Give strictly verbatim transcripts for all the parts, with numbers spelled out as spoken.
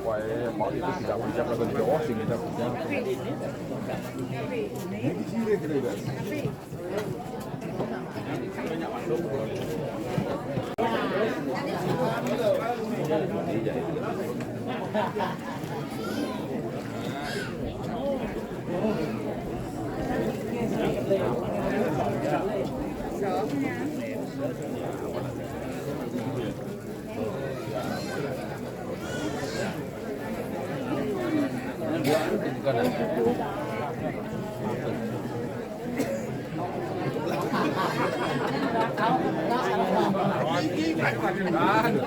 Wah, eh, mau itu tidak hujan, kalau tidak osing kita hujan.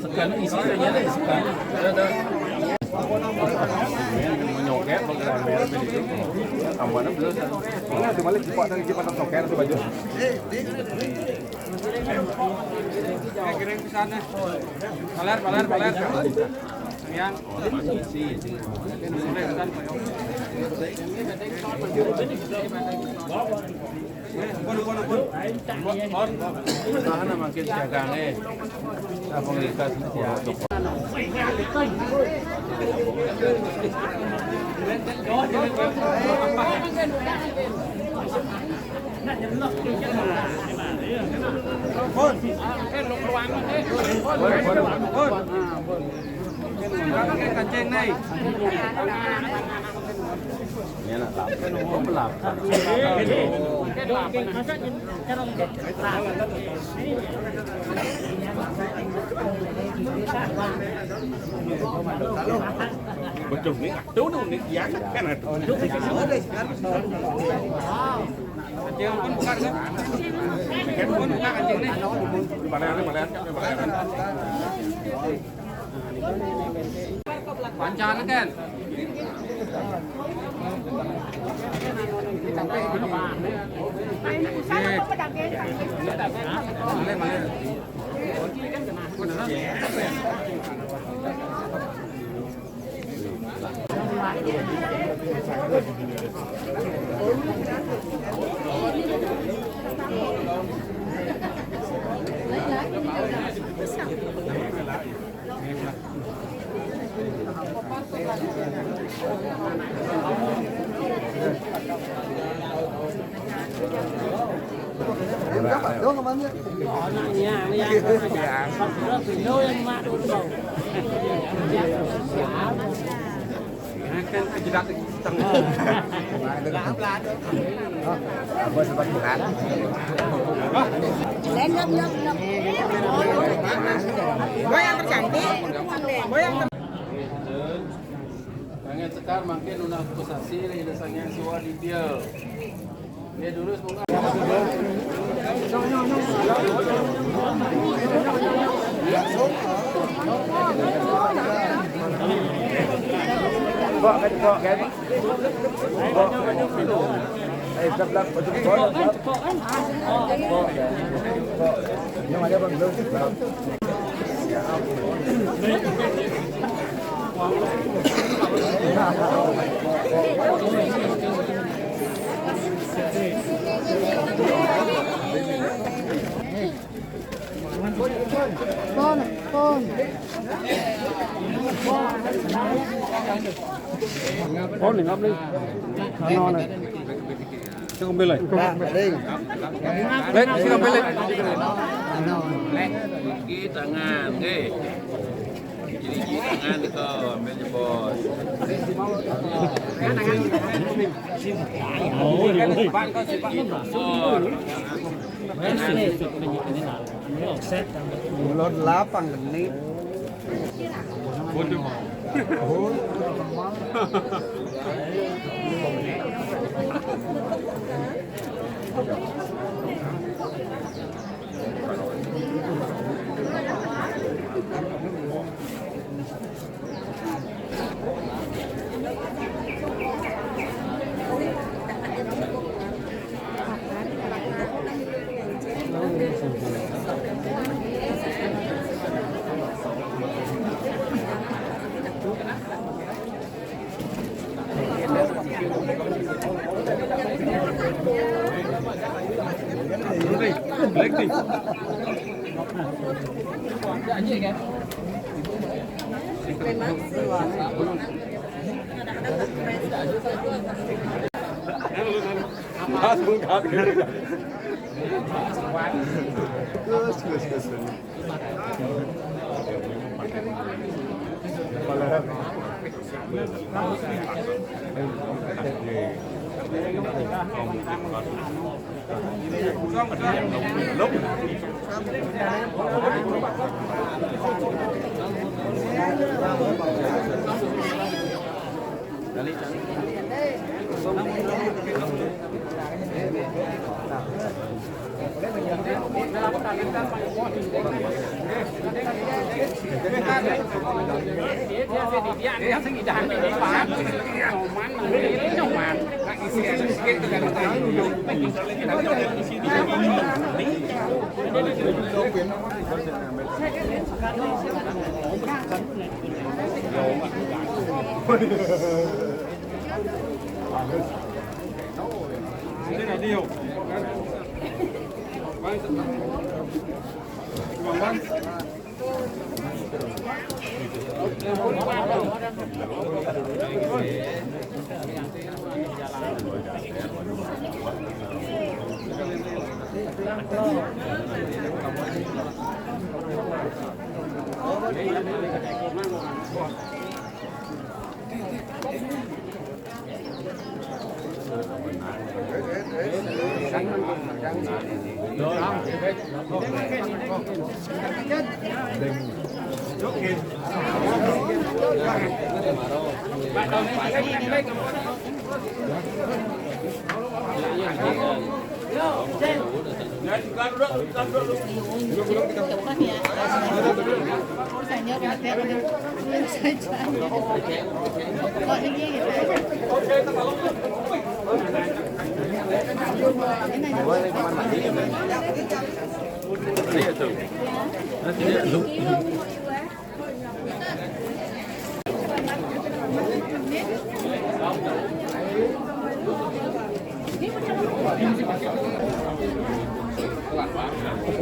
Sekarang isi saja lah, sekarang. Ada, ada. Menyongket, pakai kamera, aman, belum. Mana ada balik cepat dari cepat, songket, itu baju. Kirim ke sana. Paler, paler, paler. Yang. Paler, paler. Pun, pun, pun. Pun, pun. Tahan makin dagang, eh. Apa ngerika sih? Pun. Pun, pun, pun. Pun. Kancing nih. Ini anak lapar. Kok lapar? Betul nih, aduh, nih, ya, kan, aduh. Kancing pun bukan, kan? Kancing pun bukan, kancing nih. Di mana, di mana, di mana? Pancaan, kan? Boleh, boleh. Anaknya, anaknya. Pino yang mak dulu. Kan jidat setengah. Apa sempat jidat? Gue yang tercantik. Gue yang ter- Pengen sekar makin nunas posasi, ila sangiang siwa di dia. Dia dulu semoga. Bawa, bawa, bawa. Ôn định ngập đi. Nó ngon này. Chứ không biết lầy. Lết, chứ không biết lầy. Lagi tangan, oke. Jadi cuci tangan itu ambil jempol. Mulut lapang geni. Langsung cut gitu. Gus, gus, gus.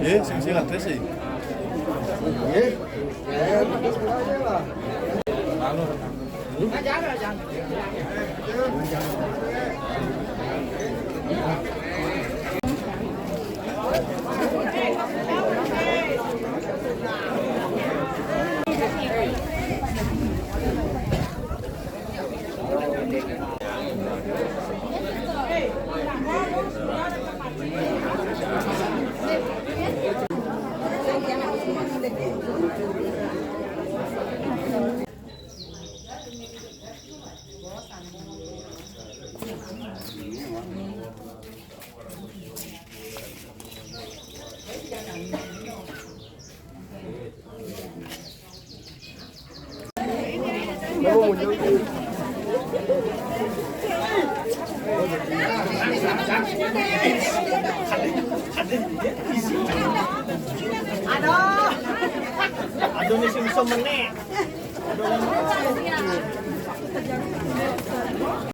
Eh, sing sing sih. Aduh. Aduh, ini sing meneh.